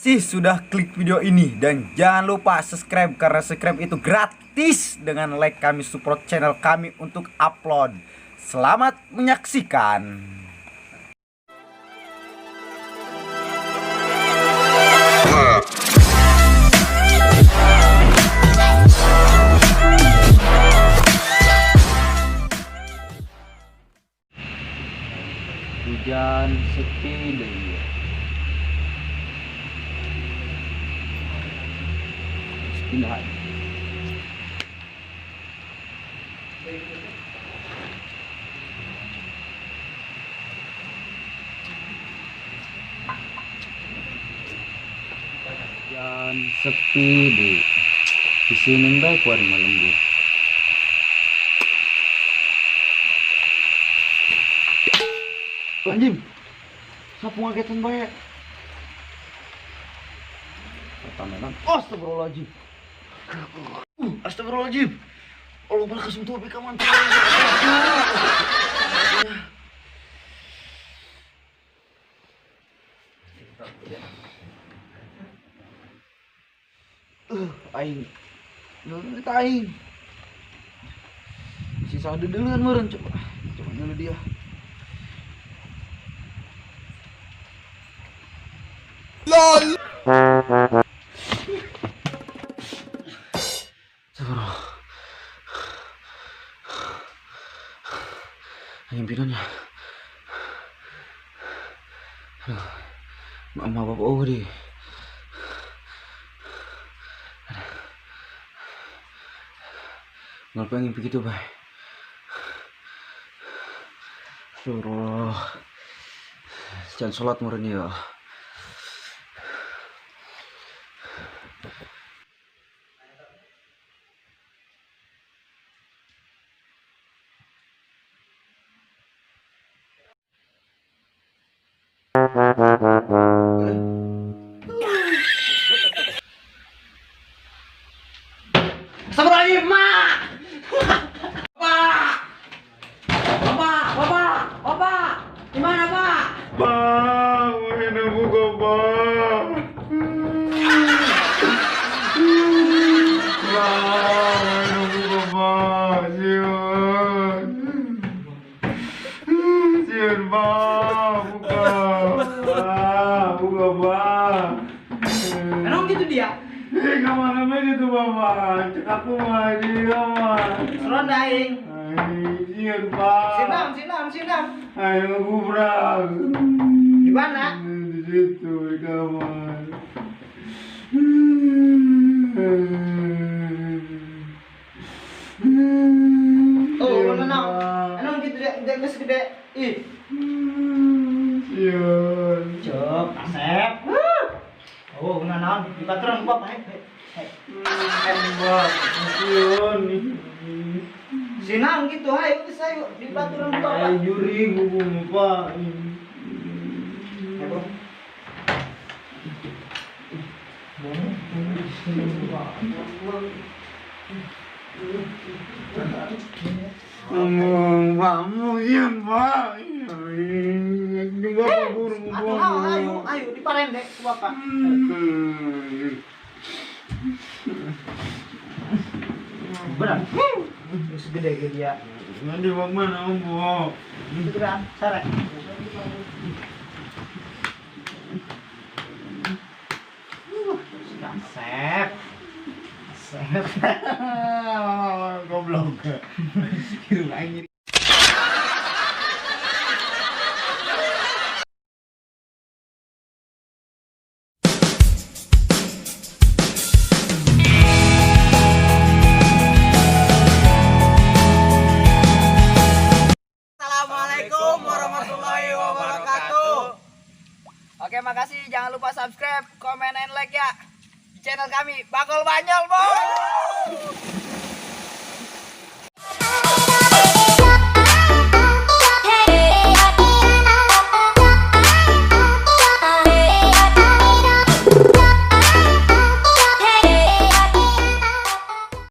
Sih sudah klik video ini dan jangan lupa subscribe karena subscribe itu gratis. Dengan like kami support channel kami untuk upload. Selamat menyaksikan. Hujan, sepi deh. Pindah. Hujan, sepi deh. Di sini baik hari malam deh. Anjing. Sapu ngagetan bae. Pertama kan. Astagfirullahaladzim. Astagfirullahaladzim. Allah berkasum tuh bika mantu. Aing. Dulu aing. Sisa duluan meureun, coba. Coba dulu dia. LOL. Astagfirullah. Aing pinanya. Aduh. Mama bapak oh deh. Nggak pengen begitu, bay. Astagfirullah. Jangan sholat murni ya. Astagfirullahaladzim, Mak! Pak! Bapak, Bapak, Bapak! Di mana, Pak? Bang, ini buka, Bang. Bang, ini buka, Bang. Siun. Siun, Bang. Buka. Bang, buka, Bang. Emang gitu dia? Eh, kemana gitu, Bapak? Cek aku mah di kamar. Seron aing. Ay, siun, Pak. Sinam, sinam, sinam. Ayo gubrak. Di mana? Di situ, di kamar. Oh, mana nang? Emang gitu dia, dia geus gede. Ih, Siun. cek, asep. Oh, mana naon? Di patron gua, Pak. Hei, hei. Mbak, siun. Sinam gitu, hayu geus hayu di baturan gua, Pak. Ayo juri buku Pak. Ayo, Bro. Ngomong, Pak, siun, Pak. Bapak guru, Atuh, ayo, ayo di parende ku Bapak. Benar. Geus gede ge dia. Nanti mana, Bu? Gedean, sare. Asep. Asep. Goblok. Kira aing. Assalamualaikum warahmatullahi wabarakatuh. Oke, makasih. Jangan lupa subscribe, komen, and like ya. Di channel kami, Bakul Banyol, Bos.